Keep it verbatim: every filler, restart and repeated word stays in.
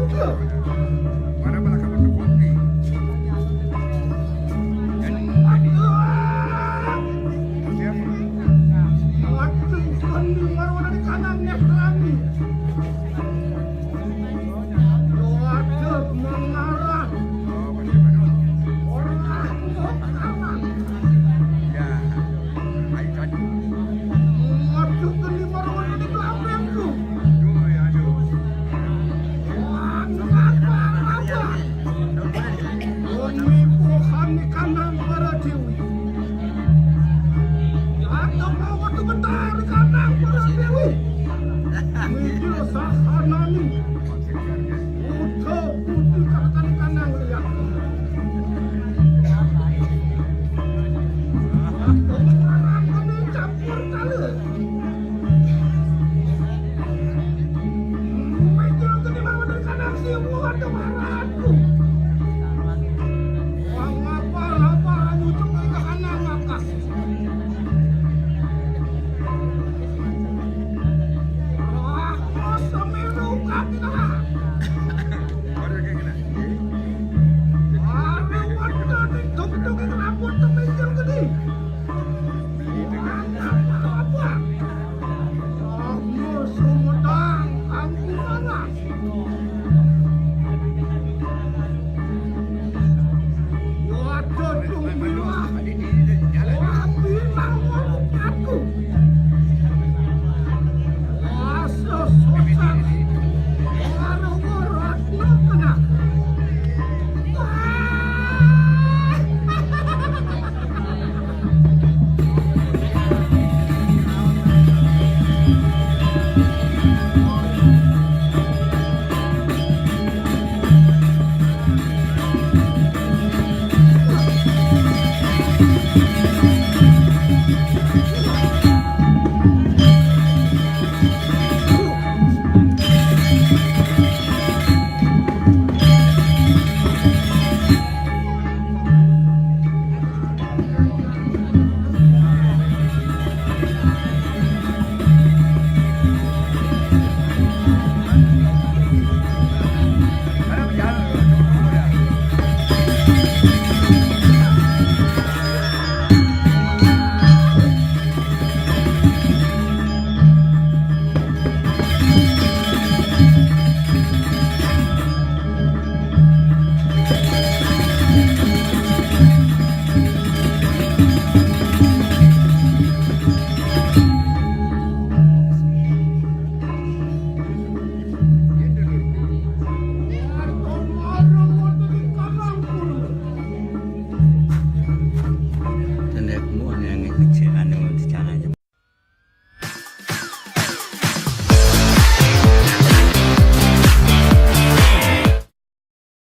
Mana pala kamu tuh kopi? Jadi, jadi. Siapa? Waduh, kondi baru ada di kanan nih, Rani. Waduh, mengarah. Oh, masih baru. Orang kanan. Ya. Ayo, kan. Waduh, kondi baru ada di belakangku. Aduh, ya, aduh. Wah, kenapa, apa? Ini bukan di kandang para dewi. Atau mau waktu bentar di kandang para dewi. Ini sahanani. Udah putih katakan di kandang lihat. Orang ini campur kali. Meja gede banget di kandang si buat marah.